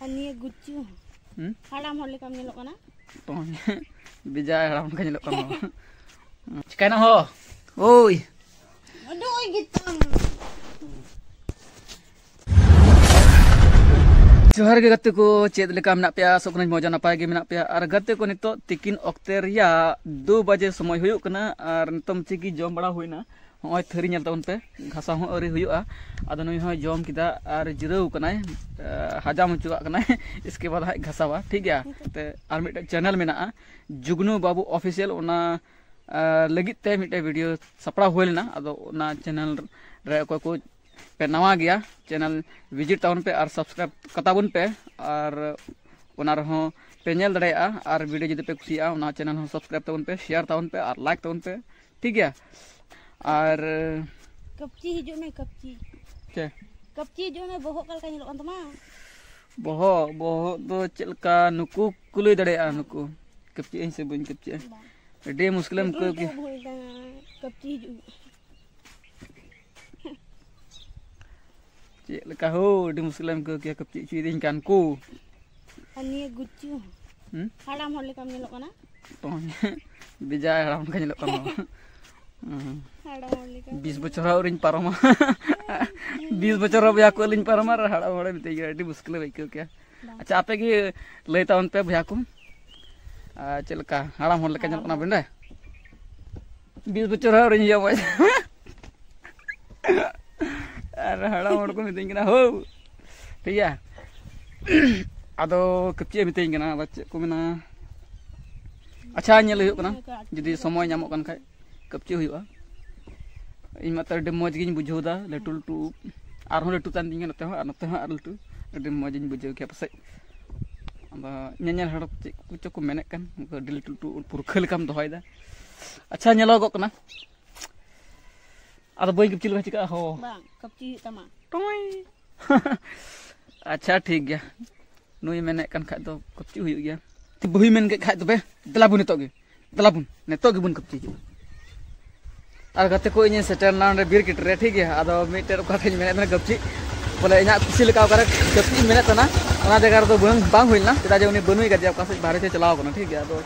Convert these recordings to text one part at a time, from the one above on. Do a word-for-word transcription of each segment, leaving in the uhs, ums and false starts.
ᱟᱨ ᱱᱤᱭᱟᱹ ᱜᱩᱪᱩ ᱦᱩᱸ? ᱦᱟᱲᱟᱢ ᱦᱚᱲ ᱞᱮᱠᱟᱢ ᱧᱮᱞᱚᱜ ᱠᱟᱱᱟ᱾ ᱛᱚ, ᱵᱮᱡᱟᱭ ᱦᱟᱲᱟᱢ ᱞᱮᱠᱟ ᱧᱮᱞᱚᱜ ᱠᱟᱱᱟ᱾ ᱪᱤᱠᱟᱭᱱᱟ ᱦᱚ? ᱳᱭ᱾ ᱩᱰᱩᱠ ᱜᱮᱛᱟᱢ᱾ ᱡᱚᱦᱟᱨ ᱜᱮ ᱜᱟᱛᱮ ᱠᱚ, ᱪᱮᱫ ᱞᱮᱠᱟ ᱢᱮᱱᱟᱜ ᱯᱮᱭᱟ? ᱟᱥᱚᱜ ᱠᱟᱹᱱᱟᱹᱧ ᱢᱚᱡᱟ ᱱᱟᱯᱟᱭ ᱜᱮ ᱢᱮᱱᱟᱜ ᱯᱮᱭᱟ᱾ ᱟᱨ ᱜᱟᱛᱮ ᱠᱚ, ᱱᱤᱛᱚᱜ ᱛᱤᱠᱤᱱ ᱚᱠᱛᱮ ᱨᱮᱭᱟᱜ ᱫᱩ ᱵᱟᱡᱮ ᱥᱚᱢᱚᱭ ᱦᱩᱭᱩᱜ ᱠᱟᱱᱟ᱾ ᱟᱨ ᱱᱤᱛᱚᱝ ᱪᱮᱫ ᱜᱮ ᱡᱚᱢ ᱵᱟᱲᱟ ᱦᱩᱭᱱᱟ᱾ ᱦᱚᱸᱜᱼᱚᱭ ᱛᱷᱟᱹᱨᱤ ᱧᱮᱞ ᱛᱟᱵᱚᱱ ᱯᱮ, ᱜᱷᱟᱥᱟᱣ ᱦᱚᱸ ᱟᱹᱣᱨᱤ ᱦᱩᱭᱩᱜᱼᱟ᱾ ᱟᱫᱚ ᱱᱩᱭ ᱦᱚᱸᱭ ᱡᱚᱢ ᱠᱮᱫᱟ ᱟᱨ ᱡᱤᱨᱟᱹᱣ ᱠᱟᱱᱟᱭ, ᱮ, ᱦᱟᱡᱟᱢ ᱦᱚᱪᱚᱣᱟᱜ ᱠᱟᱱᱟᱭ᱾ ᱤᱥᱠᱮ ᱵᱟᱫ ᱦᱟᱸᱜ ᱜᱷᱟᱥᱟᱣᱟ, ᱴᱷᱤᱠ ᱜᱮᱭᱟ᱾ ᱛᱮ ᱟᱨ ᱢᱤᱫᱴᱮᱱ ᱪᱮᱱᱮᱞ ᱢᱮᱱᱟᱜᱼᱟ, ᱡᱩᱜᱽᱱᱩ ᱵᱟᱹᱵᱩ ᱚᱯᱷᱤᱥᱤᱭᱟᱞ, ᱚᱱᱟ, ᱮ, ᱞᱟᱹᱜᱤᱫ ᱛᱮ ᱢᱤᱫᱴᱮᱱ ᱵᱷᱤᱰᱤᱭᱳ ᱥᱟᱯᱲᱟᱣ ᱦᱩᱭ ᱞᱮᱱᱟ᱾ ᱟᱫᱚ ᱚᱱᱟ ᱪᱮᱱᱮᱞ ᱨᱮ ᱚᱠᱚᱭ ᱠᱚ ᱯᱮ ᱱᱟᱣᱟ ᱜᱮᱭᱟ, ᱪᱮᱱᱮᱞ ᱵᱷᱤᱡᱤᱴ ᱛᱟᱵᱚᱱ ᱯᱮ ᱟᱨ ᱥᱟᱵᱥᱠᱨᱟᱭᱤᱵ ᱠᱟᱛᱟ ᱵᱚᱱ ᱯᱮ᱾ ᱟᱨ ᱚᱱᱟ ᱨᱮᱦᱚᱸ ᱯᱮ ᱧᱮᱞ ᱫᱟᱲᱮᱭᱟᱜᱼᱟ᱾ ᱟᱨ ᱵᱷᱤᱰᱤᱭᱳ ᱡᱩᱫᱤ ᱯᱮ ᱠᱩᱥᱤᱭᱟᱜᱼᱟ, ᱚᱱᱟ ᱪᱮᱱᱮᱞ ᱦᱚᱸ ᱥᱟᱵᱥᱠᱨᱟᱭᱤᱵ ᱛᱟᱵᱚᱱ ᱯᱮ, ᱥᱮᱭᱟᱨ ᱛᱟᱵᱚᱱ ᱯᱮ ᱟᱨ ᱞᱟᱭᱤᱠ ᱛᱟᱵᱚᱱ ᱯᱮ, ᱴᱷᱤᱠ ᱜᱮᱭᱟ? ᱟᱨ ᱠᱟᱹᱯᱪᱤ ᱦᱤᱡᱩᱜ ᱢᱮ, ᱠᱟᱹᱯᱪᱤ᱾ ᱪᱮ? ᱠᱟᱹᱯᱪᱤ ᱦᱤᱡᱩᱜ ᱢᱮ, ᱵᱚᱦᱚᱜ ᱚᱠᱟ ᱞᱮᱠᱟ ᱧᱮᱞᱚᱜ ᱠᱟᱱ ᱛᱟᱢᱟ? ᱵᱚᱦᱚᱜ, ᱵᱚᱦᱚᱜ ᱫᱚ ᱪᱮᱫ ᱞᱮᱠᱟ ᱱᱩᱠᱩ ᱠᱚ ᱞᱟᱹᱭ ᱫᱟᱲᱮᱭᱟᱜᱼᱟ, ᱱᱩᱠᱩ ᱠᱟᱹᱯᱪᱤ ᱟᱹᱧ ᱥᱮ ᱵᱟᱹᱧ ᱠᱟᱹᱯᱪᱤᱜᱼᱟ? ᱵᱟᱝ᱾ ᱟᱹᱰᱤ ᱢᱩᱥᱠᱤᱞᱮᱢ ᱟᱹᱭᱠᱟᱹᱣ ᱠᱮᱭᱟ᱾ ᱠᱟᱹᱯᱪᱤ ᱦᱤᱡᱩᱜ᱾ ᱪᱮᱫ ᱞᱮᱠᱟ ᱦᱳ, ᱟᱹᱰᱤ ᱢᱩᱥᱠᱤᱞᱮᱢ ᱟᱹᱭᱠᱟᱹᱣ ᱠᱮᱭᱟ, ᱠᱟᱹᱯᱪᱤ ᱦᱚᱪᱚᱭᱮᱫᱤᱧ ᱠᱟᱱ ᱠᱚ᱾ ᱟᱨ ᱱᱤᱭᱟᱹ ᱜᱩᱪᱩ᱾ ᱦᱩᱸ? ᱦᱟᱲᱟᱢ ᱦᱚᱲ ᱞᱮᱠᱟᱢ ᱧᱮᱞᱚᱜ ᱠᱟᱱᱟ᱾ ᱛᱚ, ᱵᱮᱡᱟᱭ ᱦᱟᱲᱟᱢ ᱞᱮᱠᱟ ᱧᱮᱞᱚᱜ ᱠᱟᱱᱟ᱾ ᱦᱩᱸ᱾ ᱦᱟᱲᱟᱢ ᱦᱚᱲ ᱞᱮᱠᱟ᱾ ᱵᱤᱥ ᱵᱚᱪᱷᱚᱨ ᱦᱚᱸ ᱟᱹᱣᱨᱤᱧ ᱯᱟᱨᱚᱢᱟ᱾ ᱵᱤᱥ ᱵᱚᱪᱷᱚᱨ ᱦᱚᱸ ᱵᱚᱭᱦᱟ ᱠᱚ ᱟᱹᱣᱨᱤᱧ ᱯᱟᱨᱚᱢᱟ ᱟᱨ ᱦᱟᱲᱟᱢ ᱦᱚᱲᱮ ᱢᱤᱛᱟᱹᱧ ᱠᱟᱱᱟ, ᱟᱹᱰᱤ ᱢᱩᱥᱠᱤᱞᱮᱢ ᱟᱹᱭᱠᱟᱹᱣ ᱠᱮᱭᱟ᱾ ᱵᱟᱝ᱾ ᱟᱪᱪᱷᱟ, ᱟᱯᱮ ᱜᱮ ᱞᱟᱹᱭ ᱛᱟᱵᱚᱱ ᱯᱮ ᱵᱚᱭᱦᱟ ᱠᱚ, ᱟᱨ ᱪᱮᱫ ᱞᱮᱠᱟ ᱦᱟᱲᱟᱢ ᱦᱚᱲ ᱞᱮᱠᱟ ᱧᱮᱞᱚᱜ ᱠᱟᱱᱟ ᱵᱮᱱ ᱨᱮ? ᱵᱤᱥ ᱵᱚᱪᱷᱚᱨ ᱦᱚᱸ ᱟᱹᱣᱨᱤᱧ ᱦᱩᱭᱩᱜᱼᱟ ᱢᱚᱡᱽ᱾ ᱟᱨ ᱦᱟᱲᱟᱢ ᱦᱚᱲ ᱠᱚ ᱢᱤᱛᱟᱹᱧ ᱠᱟᱱᱟ, "ᱦᱳ, ᱴᱷᱤᱠ ᱜᱮᱭᱟ?" ᱟᱫᱚ ᱠᱟᱹᱯᱪᱤ ᱮ ᱢᱤᱛᱟᱹᱧ ᱠᱟᱱᱟ, ᱟᱫᱚ ᱪᱮᱫ ᱠᱚ ᱢᱮᱱᱟ? ᱟᱪᱪᱷᱟ, ᱧᱮᱞ ᱦᱩᱭᱩᱜ ᱠᱟᱱᱟ, ᱡᱩᱫᱤ ᱥᱚᱢᱚᱭ ᱧᱟᱢᱚᱜ ᱠᱟᱱ ᱠᱷᱟᱡ ᱠᱟᱹᱯᱪᱤ ᱦᱩᱭᱩᱜᱼᱟ᱾ ᱤᱧ ᱢᱟᱛᱚ ᱟᱹᱰᱤ ᱢᱚᱡᱽ ᱜᱤᱧ ᱵᱩᱡᱷᱟᱹᱣ ᱮᱫᱟ, ᱞᱟᱹᱴᱩ ᱞᱟᱹᱴᱩ ᱩᱵ, ᱟᱨᱦᱚᱸ ᱞᱟᱹᱴᱩ ᱛᱟᱦᱮᱱ ᱛᱤᱧ ᱠᱟᱱᱟ ᱱᱚᱛᱮ ᱦᱚᱸ, ᱟᱨ ᱱᱚᱛᱮ ᱦᱚᱸ ᱟᱨ ᱞᱟᱹᱴᱩ, ᱟᱹᱰᱤ ᱢᱚᱡᱽ ᱤᱧ ᱵᱩᱡᱷᱟᱹᱣ ᱠᱮᱭᱟ ᱯᱟᱥᱮᱡ᱾ ᱟᱫᱚ ᱧᱮᱧᱮᱞ ᱦᱚᱲ ᱪᱮᱫ ᱠᱚᱪᱚ ᱠᱚ ᱢᱮᱱᱮᱫ ᱠᱟᱱ, ᱩᱱᱠᱩ ᱟᱹᱰᱤ ᱞᱟᱹᱴᱩ ᱞᱟᱹᱴᱩ ᱯᱩᱨᱠᱷᱟᱹ ᱞᱮᱠᱟᱢ ᱫᱚᱦᱚᱭᱮᱫᱟ᱾ ᱟᱪᱪᱷᱟ, ᱧᱮᱞᱚᱜᱚᱜ ᱠᱟᱱᱟ᱾ ᱟᱫᱚ ᱵᱟᱹᱧ ᱠᱟᱹᱯᱪᱤ ᱞᱮᱠᱷᱟᱱ ᱪᱤᱠᱟᱹᱜᱼᱟ ᱦᱳ? ᱵᱟᱝ, ᱠᱟᱹᱯᱪᱤ ᱦᱩᱭᱩᱜ ᱛᱟᱢᱟ᱾ ᱴᱚᱭ᱾ ᱟᱪᱪᱷᱟ, ᱴᱷᱤᱠ ᱜᱮᱭᱟ, ᱱᱩᱭ ᱢᱮᱱᱮᱫ ᱠᱟᱱ ᱠᱷᱟᱡ ᱫᱚ ᱠᱟᱹᱯᱪᱤ ᱦᱩᱭᱩᱜ ᱜᱮᱭᱟ᱾ ᱵᱟᱹᱦᱩᱭ ᱢᱮᱱ ᱠᱮᱫ ᱠᱷᱟᱡ ᱛᱚᱵᱮ ᱫᱮᱞᱟ ᱵᱚᱱ ᱱᱤᱛᱚᱜ ᱜᱮ, ᱫᱮᱞᱟ ᱵᱚᱱ ᱱᱤᱛᱚᱜ ᱜᱮᱵᱚᱱ ᱠᱟᱹᱯᱪᱤ ᱦᱤᱡᱩᱜᱼᱟ᱾ ᱟᱨ ᱜᱟᱛᱮ ᱠᱚ, ᱤᱧᱤᱧ ᱥᱮᱴᱮᱨ ᱮᱱᱟ ᱚᱸᱰᱮ ᱵᱤᱨ ᱠᱤᱴ ᱨᱮ, ᱴᱷᱤᱠ ᱜᱮᱭᱟ᱾ ᱟᱫᱚ ᱢᱤᱫᱴᱮᱱ ᱚᱠᱟᱴᱷᱮᱱ ᱤᱧ ᱢᱮᱱᱮᱫ ᱛᱟᱦᱮᱱᱟ ᱠᱟᱹᱯᱪᱤ, ᱵᱚᱞᱮ ᱤᱧᱟᱹᱜ ᱠᱩᱥᱤ ᱞᱮᱠᱟ ᱚᱠᱟᱨᱮ ᱠᱟᱹᱯᱪᱤ ᱤᱧ ᱢᱮᱱᱮᱫ ᱛᱟᱦᱮᱱᱟ, ᱚᱱᱟ ᱡᱟᱭᱜᱟ ᱨᱮᱫᱚ ᱵᱟᱝ, ᱵᱟᱝ ᱦᱩᱭ ᱞᱮᱱᱟ, ᱪᱮᱫᱟᱜ ᱡᱮ ᱩᱱᱤ ᱵᱟᱹᱱᱩᱭ ᱠᱟᱫᱮᱭᱟ, ᱚᱠᱟ ᱥᱮᱫ ᱵᱟᱦᱨᱮ ᱛᱮ ᱪᱟᱞᱟᱣ ᱠᱟᱱᱟ, ᱴᱷᱤᱠ ᱜᱮᱭᱟ᱾ ᱟᱫᱚ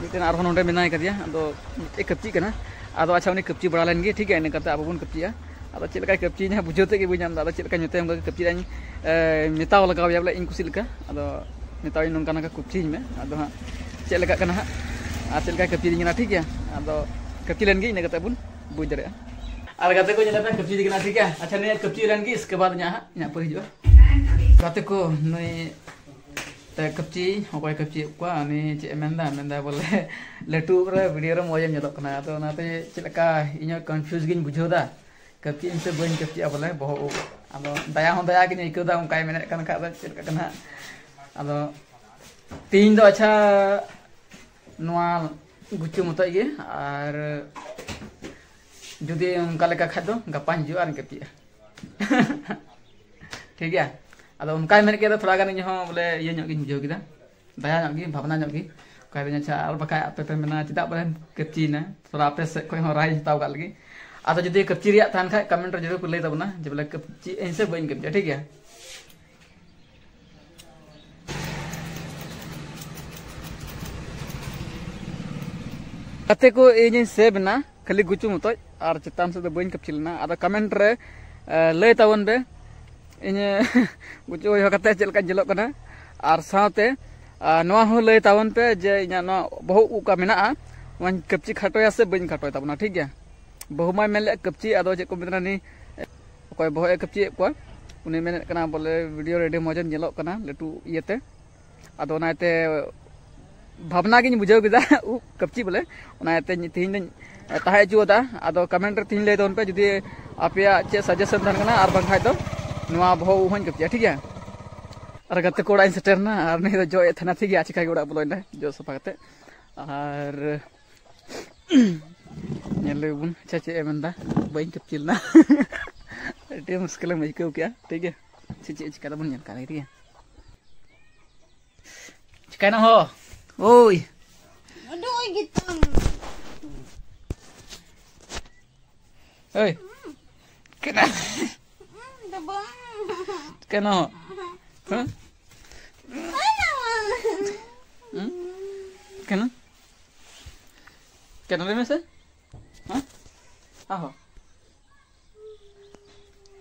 ᱢᱤᱫᱴᱮᱱ ᱟᱨᱦᱚᱸ ᱱᱚᱰᱮ ᱢᱮᱱᱟᱭ ᱠᱟᱫᱮᱭᱟ, ᱟᱫᱚ ᱢᱤᱫᱴᱮᱡ ᱠᱟᱹᱯᱪᱤᱜ ᱠᱟᱱᱟ᱾ ᱟᱫᱚ ᱟᱪᱪᱷᱟ, ᱩᱱᱤ ᱠᱟᱹᱯᱪᱤ ᱵᱟᱲᱟ ᱞᱮᱱ ᱜᱮ, ᱴᱷᱤᱠ ᱜᱮᱭᱟ, ᱤᱱᱟᱹ ᱠᱟᱛᱮ ᱟᱵᱚ ᱵᱚᱱ ᱠᱟᱹᱯᱪᱤᱜᱼᱟ᱾ ᱟᱫᱚ ᱪᱮᱫ ᱞᱮᱠᱟᱭ ᱠᱟᱹᱯᱪᱤᱧᱟ ᱵᱩᱡᱷᱟᱹᱣ ᱛᱮ ᱜᱮ ᱵᱟᱹᱧ ᱧᱟᱢ ᱮᱫᱟ᱾ ᱟᱫᱚ ᱪᱮᱫ ᱞᱮᱠᱟᱧ ᱢᱮᱛᱟᱭᱟ, ᱚᱱᱠᱟ ᱜᱮ ᱠᱟᱹᱯᱪᱤ ᱨᱮᱭᱟᱜ ᱤᱧ, ᱮ, ᱢᱮᱛᱟᱣ ᱞᱟᱜᱟᱣ ᱮᱭᱟ, ᱵᱚᱞᱮ ᱤᱧ ᱠᱩᱥᱤ ᱞᱮᱠᱟ᱾ ᱟᱫᱚ ᱢᱮᱛᱟᱣ ᱤᱧ ᱱᱚᱝᱠᱟ ᱱᱚᱝᱠᱟ ᱠᱟᱹᱯᱪᱤᱧ ᱢᱮ, ᱟᱫᱚ ᱦᱟᱸᱜ ᱪᱮᱫ ᱞᱮᱠᱟᱜ ᱠᱟᱱᱟ ᱦᱟᱸᱜ ᱟᱨ ᱪᱮᱫ ᱞᱮᱠᱟᱭ ᱠᱟᱹᱯᱪᱤᱧ ᱠᱟᱱᱟ, ᱴᱷᱤᱠ ᱜᱮᱭᱟ᱾ ᱟᱫᱚ ᱠᱟᱹᱯᱪᱤ ᱞᱮᱱ ᱜᱮ, ᱤᱱᱟᱹ ᱠᱟᱛᱮ ᱵᱚᱱ ᱵᱩᱡᱽ ᱫᱟᱲᱮᱭᱟᱜᱼᱟ᱾ ᱟᱨ ᱜᱟᱛᱮ ᱠᱚ, ᱧᱮᱞ ᱯᱮ, ᱠᱟᱹᱯᱪᱤ ᱠᱟᱱᱟ, ᱴᱷᱤᱠ ᱜᱮᱭᱟ᱾ ᱟᱪᱪᱷᱟ, ᱱᱤᱭᱟᱹ ᱠᱟᱹᱯᱪᱤ ᱞᱮᱱ ᱜᱮ, ᱤᱥᱠᱮ ᱵᱟᱫ ᱧᱟ ᱦᱟᱸᱜ ᱤᱧᱟᱹᱜ ᱯᱟᱹᱨᱤ ᱦᱤᱡᱩᱜᱼᱟ᱾ ᱜᱟᱛᱮ ᱠᱚ, ᱱᱩᱭ ᱛᱮ ᱠᱟᱹᱯᱪᱤ, ᱚᱠᱚᱭ ᱠᱟᱹᱯᱪᱤᱭᱮᱫ ᱠᱚᱣᱟ, ᱩᱱᱤ ᱪᱮᱫ ᱮ ᱢᱮᱱᱫᱟ? ᱢᱮᱱᱫᱟ ᱵᱚᱞᱮ ᱞᱟᱹᱴᱩ ᱨᱮ ᱵᱷᱤᱰᱤᱭᱳ ᱨᱮ ᱢᱚᱡᱽ ᱮᱢ ᱧᱮᱞᱚᱜ ᱠᱟᱱᱟ᱾ ᱟᱫᱚ ᱚᱱᱟᱛᱮ ᱪᱮᱫ ᱞᱮᱠᱟ ᱤᱧ ᱦᱚᱸ ᱠᱚᱱᱯᱷᱤᱭᱩᱡᱽ ᱜᱤᱧ ᱵᱩᱡᱷᱟᱹᱣ ᱮᱫᱟ, ᱠᱟᱹᱯᱪᱤ ᱤᱧ ᱥᱮ ᱵᱟᱹᱧ ᱠᱟᱹᱯᱪᱤᱜᱼᱟ ᱵᱚᱞᱮ ᱵᱚᱦᱚᱜ ᱩᱵ᱾ ᱟᱫᱚ ᱫᱟᱭᱟ ᱦᱚᱸ ᱫᱟᱭᱟ ᱜᱤᱧ ᱟᱹᱭᱠᱟᱹᱣ ᱮᱫᱟ, ᱚᱱᱠᱟᱭ ᱢᱮᱱᱮᱫ ᱠᱟᱱ ᱠᱷᱟᱡ ᱫᱚ ᱪᱮᱫ ᱞᱮᱠᱟ ᱠᱟᱱᱟ ᱦᱟᱸᱜ᱾ ᱟᱫᱚ ᱛᱤᱦᱤᱧ ᱫᱚ ᱟᱪᱪᱷᱟ ᱱᱚᱣᱟ ᱜᱩᱪᱩ ᱢᱚᱛᱚᱡ ᱜᱮ, ᱟᱨ ᱡᱩᱫᱤ ᱚᱱᱠᱟ ᱞᱮᱠᱟ ᱠᱷᱟᱡ ᱫᱚ ᱜᱟᱯᱟᱧ ᱦᱤᱡᱩᱜᱼᱟ ᱟᱨᱤᱧ ᱠᱟᱹᱯᱪᱤᱜᱼᱟ᱾ ᱴᱷᱤᱠ ᱜᱮᱭᱟ᱾ ᱟᱫᱚ ᱚᱱᱠᱟᱭ ᱢᱮᱱ ᱠᱮᱫᱟ, ᱛᱷᱚᱲᱟ ᱜᱟᱱ ᱤᱧ ᱦᱚᱸ ᱵᱚᱞᱮ ᱤᱭᱟᱹ ᱧᱚᱜ ᱜᱤᱧ ᱵᱩᱡᱷᱟᱹᱣ ᱠᱮᱫᱟ, ᱫᱟᱭᱟ ᱧᱚᱜ ᱜᱮ, ᱵᱷᱟᱵᱽᱱᱟ ᱧᱚᱜ ᱜᱮ᱾ ᱚᱠᱟᱭ ᱫᱚᱧ ᱟᱪᱪᱷᱟ, ᱟᱨ ᱵᱟᱠᱷᱟᱡ ᱟᱯᱮ ᱯᱮ ᱢᱮᱱᱟ ᱪᱮᱫᱟᱜ ᱵᱚᱞᱮ ᱠᱟᱹᱯᱪᱤᱭᱮᱱᱟ? ᱛᱷᱚᱲᱟ ᱟᱯᱮ ᱥᱮᱫ ᱠᱷᱚᱡ ᱦᱚᱸ ᱨᱟᱭ ᱦᱟᱛᱟᱣ ᱠᱟᱜ ᱞᱟᱹᱜᱤᱫ᱾ ᱟᱫᱚ ᱡᱩᱫᱤ ᱠᱟᱹᱯᱪᱤ ᱨᱮᱭᱟᱜ ᱛᱟᱦᱮᱱ ᱠᱷᱟᱡ, ᱠᱚᱢᱮᱱᱴ ᱨᱮ ᱡᱟᱹᱨᱩᱲ ᱯᱮ ᱞᱟᱹᱭ ᱛᱟᱵᱚᱱᱟ ᱡᱮ ᱵᱚᱞᱮ ᱠᱟᱹᱯᱪᱤ ᱟᱹᱧ ᱥᱮ ᱵᱟᱹᱧ ᱠᱟᱹᱯᱪᱤᱭᱟ, ᱴᱷᱤᱠ ᱜᱮᱭᱟ? ᱜᱟᱛᱮ ᱠᱚ, ᱤᱧᱤᱧ ᱥᱮᱵᱷ ᱮᱱᱟ ᱠᱷᱟᱹᱞᱤ ᱜᱩᱪᱩ ᱢᱚᱛᱚᱡ, ᱟᱨ ᱪᱮᱛᱟᱱ ᱥᱮᱫ ᱫᱚ ᱵᱟᱹᱧ ᱠᱟᱹᱯᱪᱤ ᱞᱮᱱᱟ᱾ ᱟᱫᱚ ᱠᱚᱢᱮᱱᱴ ᱨᱮ, ᱮ, ᱞᱟᱹᱭ ᱛᱟᱵᱚᱱ ᱯᱮ, ᱤᱧ ᱜᱩᱪᱩ ᱦᱚᱭᱚ ᱠᱟᱛᱮ ᱪᱮᱫ ᱞᱮᱠᱟᱧ ᱧᱮᱞᱚᱜ ᱠᱟᱱᱟ, ᱟᱨ ᱥᱟᱶᱛᱮ, ᱟ, ᱱᱚᱣᱟ ᱦᱚᱸ ᱞᱟᱹᱭ ᱛᱟᱵᱚᱱ ᱯᱮ ᱡᱮ ᱤᱧᱟᱹᱜ ᱱᱚᱣᱟ ᱵᱚᱦᱚᱜ ᱩᱵ ᱚᱠᱟ ᱢᱮᱱᱟᱜᱼᱟ, ᱱᱚᱣᱟᱧ ᱠᱟᱹᱯᱪᱤ ᱠᱷᱟᱴᱚᱭᱟ ᱥᱮ ᱵᱟᱹᱧ ᱠᱷᱟᱴᱚᱭ ᱛᱟᱵᱚᱱᱟ, ᱴᱷᱤᱠ ᱜᱮᱭᱟ? ᱵᱟᱹᱦᱩ ᱢᱟᱭ ᱢᱮᱱ ᱞᱮᱫ ᱠᱟᱹᱯᱪᱤ, ᱟᱫᱚ ᱪᱮᱫ ᱠᱚ ᱢᱮᱛᱟᱜᱼᱟ, ᱱᱤ ᱚᱠᱚᱭ ᱵᱚᱦᱚᱜ ᱮ ᱠᱟᱹᱯᱪᱤᱭᱮᱫ ᱠᱚᱣᱟ, ᱩᱱᱤ ᱢᱮᱱᱮᱫ ᱠᱟᱱᱟ ᱵᱚᱞᱮ ᱵᱷᱤᱰᱤᱭᱳ ᱨᱮ ᱟᱹᱰᱤ ᱢᱚᱡᱮᱢ ᱧᱮᱞᱚᱜ ᱠᱟᱱᱟ ᱞᱟᱹᱴᱩ ᱤᱭᱟᱹᱛᱮ᱾ ᱟᱫᱚ ᱚᱱᱟᱛᱮ ᱵᱷᱟᱵᱽᱱᱟ ᱜᱤᱧ ᱵᱩᱡᱷᱟᱹᱣ ᱠᱮᱫᱟ ᱩᱵ ᱠᱟᱹᱯᱪᱤ ᱵᱚᱞᱮ, ᱚᱱᱟᱛᱮ ᱛᱮᱦᱮᱧ ᱫᱚᱧ ᱛᱟᱦᱮᱸ ᱦᱚᱪᱚ ᱟᱫᱟ᱾ ᱟᱫᱚ ᱠᱚᱢᱮᱱᱴ ᱨᱮ ᱛᱮᱦᱮᱧ ᱞᱟᱹᱭ ᱛᱟᱵᱚᱱ ᱯᱮ ᱡᱩᱫᱤ ᱟᱯᱮᱭᱟᱜ ᱪᱮᱫ ᱥᱟᱡᱮᱥᱚᱱ ᱛᱟᱦᱮᱱ ᱠᱟᱱᱟ, ᱟᱨ ᱵᱟᱝᱠᱷᱟᱡ ᱫᱚ ᱱᱚᱣᱟ ᱵᱚᱦᱚᱜ ᱩᱵ ᱦᱚᱸᱧ ᱠᱟᱹᱯᱪᱤᱭᱟ, ᱴᱷᱤᱠ ᱜᱮᱭᱟ? ᱟᱨ ᱜᱟᱛᱮ ᱠᱚ ᱚᱲᱟᱜ ᱤᱧ ᱥᱮᱴᱮᱨ ᱮᱱᱟ, ᱟᱨ ᱱᱩᱭ ᱫᱚ ᱡᱚᱜ ᱮᱫ ᱛᱟᱦᱮᱱᱟ, ᱴᱷᱤᱠ ᱜᱮᱭᱟ? ᱪᱤᱠᱟ ᱜᱮ ᱚᱲᱟᱜ ᱵᱚᱞᱚᱭᱮᱱᱟ ᱡᱚᱜ ᱥᱟᱯᱷᱟ ᱠᱟᱛᱮ᱾ ᱟᱨ ᱧᱮᱞ ᱞᱮᱜᱮ ᱵᱚᱱ, ᱟᱪᱪᱷᱟ, ᱪᱮᱫ ᱮ ᱢᱮᱱᱫᱟ? ᱵᱟᱹᱧ ᱠᱟᱹᱯᱪᱤ ᱞᱮᱱᱟ᱾ ᱟᱹᱰᱤ ᱢᱩᱥᱠᱤᱞᱮᱢ ᱟᱹᱭᱠᱟᱹᱣ ᱠᱮᱜᱼᱟ, ᱴᱷᱤᱠ ᱜᱮᱭᱟ? ᱪᱮᱫ, ᱪᱮᱫ ᱮ ᱪᱤᱠᱟᱹ ᱫᱟᱵᱚᱱ ᱧᱮᱞ ᱠᱟᱜ ᱞᱮᱜᱮ, ᱴᱷᱤᱠ ᱜᱮᱭᱟ? ᱪᱤᱠᱟᱭᱱᱟ ᱦᱚ? ᱳᱭ᱾ ᱩᱰᱩᱠ ᱜᱮᱛᱟᱢ᱾ ᱳᱭ᱾ ᱠᱮᱱᱟ᱾ ᱫᱚ ᱵᱟᱝ᱾ ᱠᱮᱱᱚ? ᱦᱮᱸ? ᱦᱩᱸ? ᱠᱮᱱᱚ? ᱠᱮᱱᱚ ᱞᱟᱹᱭ ᱢᱮᱥᱮ? ᱦᱮᱸ? ᱟᱦᱚ᱾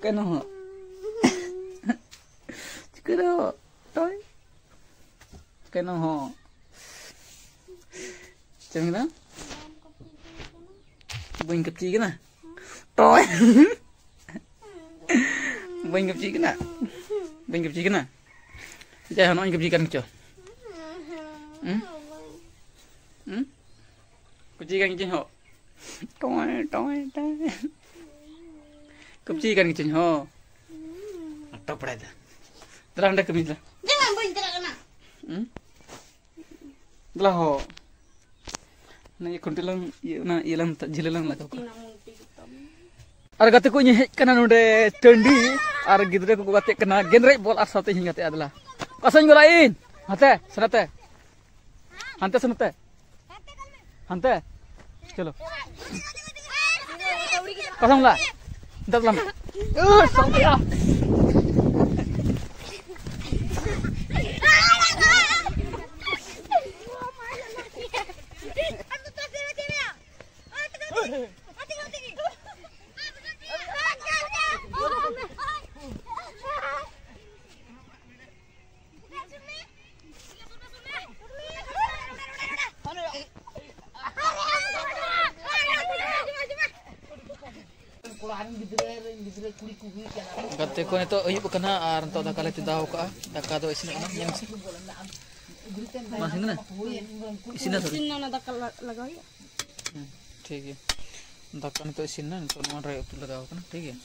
ᱠᱮᱱᱚ ᱦᱚᱸ? ᱪᱤᱠᱟᱹ ᱨᱮᱦᱚᱸ ᱴᱚᱭ᱾ ᱠᱮᱱᱚ ᱦᱚᱸ? ᱪᱮᱫ ᱮᱢ ᱢᱮᱱᱫᱟ? ᱵᱟᱹᱧ ᱠᱟᱹᱯᱪᱤ ᱠᱟᱱᱟ? ᱴᱚᱭ᱾ ᱵᱟᱹᱧ ᱠᱟᱹᱯᱪᱤ ᱠᱟᱱᱟ? ᱵᱟᱹᱧ ᱠᱟᱹᱯᱪᱤ ᱠᱟᱱᱟ? ᱡᱟᱭ ᱦᱚᱸ, ᱱᱚᱜᱼᱚᱭ ᱠᱟᱹᱯᱪᱤ ᱠᱟᱱ ᱪᱚ᱾ ᱦᱩᱸ? ᱦᱩᱸ? ᱠᱟᱹᱯᱪᱤ ᱠᱟᱱ ᱜᱤᱭᱟᱹᱧ ᱦᱚᱸ᱾ ᱴᱚᱭ, ᱴᱚᱭ, ᱴᱚᱭ᱾ ᱠᱟᱹᱯᱪᱤ ᱠᱟᱱ ᱜᱤᱭᱟᱹᱧ ᱦᱚᱸ᱾ ᱴᱚᱯᱲᱟᱭ ᱫᱟ᱾ ᱫᱮᱞᱟ ᱚᱸᱰᱮ ᱠᱟᱹᱢᱤ ᱫᱮᱞᱟ᱾ ᱡᱟᱸᱜᱟ ᱵᱟᱹᱧ ᱪᱟᱞᱟᱜ ᱠᱟᱱᱟ᱾ ᱦᱩᱸ? ᱫᱮᱞᱟ ᱦᱚᱸ᱾ ᱚᱱᱟ ᱤᱭᱟᱹ ᱠᱷᱩᱱᱴᱤ ᱞᱟᱝ, ᱤᱭᱟᱹ, ᱚᱱᱟ ᱤᱭᱟᱹ ᱞᱟᱝ, ᱡᱷᱟᱹᱞᱤ ᱞᱟᱝ ᱞᱟᱜᱟᱣ ᱠᱟᱜᱼᱟ᱾ ᱟᱨ ᱜᱟᱛᱮ ᱠᱚ, ᱤᱧ ᱦᱮᱡ ᱠᱟᱱᱟ ᱱᱚᱰᱮ ᱴᱟᱺᱰᱤ, ᱟᱨ ᱜᱤᱫᱽᱨᱟᱹ ᱠᱚᱠᱚ ᱜᱟᱛᱮᱜ ᱠᱟᱱᱟ ᱜᱮᱸᱫᱽᱨᱮᱡ ᱵᱚᱞ, ᱟᱨ ᱥᱟᱶᱛᱮ ᱤᱧ ᱦᱚᱧ ᱜᱟᱛᱮᱜᱼᱟ᱾ ᱫᱮᱞᱟ, ᱚᱠᱟ ᱥᱮᱫ ᱤᱧ ᱜᱚᱞᱟ ᱤᱧ? ᱦᱟᱱᱛᱮ ᱥᱮ ᱱᱟᱛᱮ? ᱦᱟᱱᱛᱮ ᱥᱮ ᱱᱟᱛᱮ? ᱦᱟᱱᱛᱮ᱾ ᱪᱚᱞᱚ᱾ ᱚᱠᱟ ᱥᱮᱫ ᱮᱢ ᱞᱟ? ᱦᱟᱱᱛᱮ ᱫᱮᱞᱟ᱾ ᱳ, ᱥᱟᱢᱵᱲᱟ᱾ ᱜᱟᱛᱮ ᱠᱚ, ᱱᱤᱛᱚᱜ ᱟᱹᱭᱩᱵ ᱟᱠᱟᱱᱟ ᱟᱨ ᱱᱤᱛᱚᱜ ᱫᱟᱠᱟ ᱞᱮ ᱪᱚᱸᱫᱟ ᱟᱠᱟᱫᱼᱟ᱾ ᱫᱟᱠᱟ ᱫᱚ ᱤᱥᱤᱱᱚᱜ ᱠᱟᱱᱟ, ᱧᱮᱞ ᱢᱮᱥᱮ᱾ ᱵᱟᱝ ᱤᱥᱤᱱ ᱠᱟᱱᱟ? ᱤᱥᱤᱱ ᱮᱱᱟ ᱥᱮ ᱟᱹᱣᱨᱤ? ᱤᱥᱤᱱ ᱮᱱᱟ, ᱚᱱᱟ ᱫᱟᱠᱟ ᱞᱟ-, ᱞᱟᱜᱟᱣ ᱦᱩᱭᱩᱜᱼᱟ᱾ ᱦᱩᱸ, ᱴᱷᱤᱠ ᱜᱮᱭᱟ᱾ ᱫᱟᱠᱟ ᱱᱤᱛᱚᱜ ᱤᱥᱤᱱ ᱮᱱᱟ, ᱱᱤᱛᱚᱜ ᱱᱚᱣᱟ ᱨᱮ ᱩᱛᱩ ᱞᱟᱜᱟᱣ ᱠᱟᱱᱟ, ᱴᱷᱤᱠ ᱜᱮᱭᱟ᱾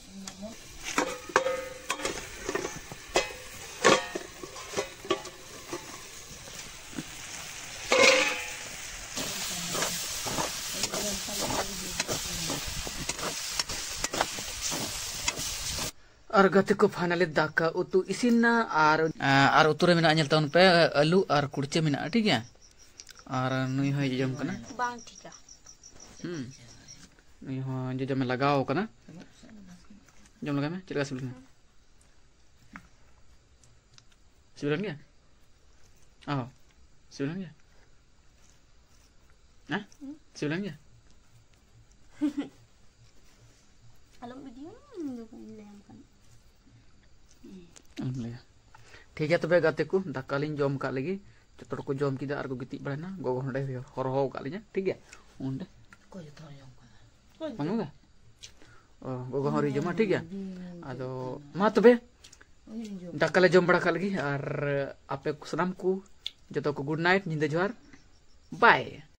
ᱟᱨ ᱜᱟᱛᱮ ᱠᱚ, finally ᱫᱟᱠᱟ ᱩᱛᱩ ᱤᱥᱤᱱ ᱱᱟ᱾ ᱟᱨ, ᱟᱨ ᱩᱛᱩ ᱨᱮ ᱢᱮᱱᱟᱜᱼᱟ, ᱧᱮᱞ ᱛᱟᱵᱚᱱ ᱯᱮ, ᱟᱹᱞᱩ ᱟᱨ ᱠᱩᱲᱪᱟᱹ ᱢᱮᱱᱟᱜᱼᱟ, ᱴᱷᱤᱠ ᱜᱮᱭᱟ᱾ ᱟᱨ ᱱᱩᱭ ᱦᱚᱸᱭ ᱡᱚᱡᱚᱢ ᱠᱟᱱᱟ᱾ ᱵᱟᱝ ᱴᱷᱤᱠᱟ᱾ ᱦᱩᱸ, ᱱᱩᱭ ᱦᱚᱸ ᱡᱚᱡᱚᱢᱮ ᱞᱟᱜᱟᱣ ᱠᱟᱱᱟ᱾ ᱡᱚᱢ ᱞᱮᱜᱟᱭ ᱢᱮ, ᱪᱮᱫ ᱞᱮᱠᱟ ᱥᱤᱵᱤᱞ ᱠᱟᱱᱟ᱾ ᱥᱤᱵᱤᱞᱮᱱ ᱜᱮᱭᱟ? ᱚ, ᱥᱤᱵᱤᱞᱮᱱ ᱜᱮᱭᱟ? ᱦᱮᱸ? ᱥᱤᱵᱤᱞᱮᱱ ᱜᱮᱭᱟ? ᱟᱞᱚᱢ ᱤᱫᱤᱭᱟ, ᱤᱧ ᱫᱚ ᱵᱟᱹᱧ ᱞᱟᱹᱭᱟᱢ ᱠᱟᱱᱟ᱾ ᱟᱞᱚᱢ ᱞᱟᱹᱭᱟ᱾ ᱴᱷᱤᱠ ᱜᱮᱭᱟ, ᱛᱚᱵᱮ ᱜᱟᱛᱮ ᱠᱚ, ᱫᱟᱠᱟ ᱞᱤᱧ ᱡᱚᱢ ᱠᱟᱜ ᱞᱮᱜᱮ᱾ ᱡᱚᱛᱚ ᱦᱚᱲ ᱠᱚ ᱡᱚᱢ ᱠᱮᱫᱟ ᱟᱨ ᱠᱚ ᱜᱤᱛᱤᱡ ᱵᱟᱲᱟᱭᱱᱟ᱾ ᱜᱚᱜᱚ ᱦᱚᱸ ᱱᱚᱸᱰᱮ ᱦᱚᱨᱦᱚ ᱠᱟᱜ ᱞᱤᱧᱟ, ᱴᱷᱤᱠ ᱜᱮᱭᱟ? ᱚᱸᱰᱮ᱾ ᱚᱠᱚᱭ ᱡᱚᱛᱚ ᱦᱚᱲ ᱡᱚᱢ ᱠᱟᱫᱟ? ᱵᱟᱝ ᱜᱚᱜᱚ? ᱚ, ᱜᱚᱜᱚ ᱦᱚᱸ ᱟᱹᱣᱨᱤ ᱡᱚᱢᱟ, ᱴᱷᱤᱠ ᱜᱮᱭᱟ? ᱟᱫᱚ ᱢᱟ ᱛᱚᱵᱮ, ᱫᱟᱠᱟ ᱞᱮ ᱡᱚᱢ ᱵᱟᱲᱟ ᱠᱟᱜ ᱞᱮᱜᱮ ᱟᱨ ᱟᱯᱮ ᱥᱟᱱᱟᱢ ᱠᱚ ᱡᱚᱛᱚ ᱠᱚ good night, ᱧᱤᱫᱟᱹ ᱡᱚᱦᱟᱨ, bye᱾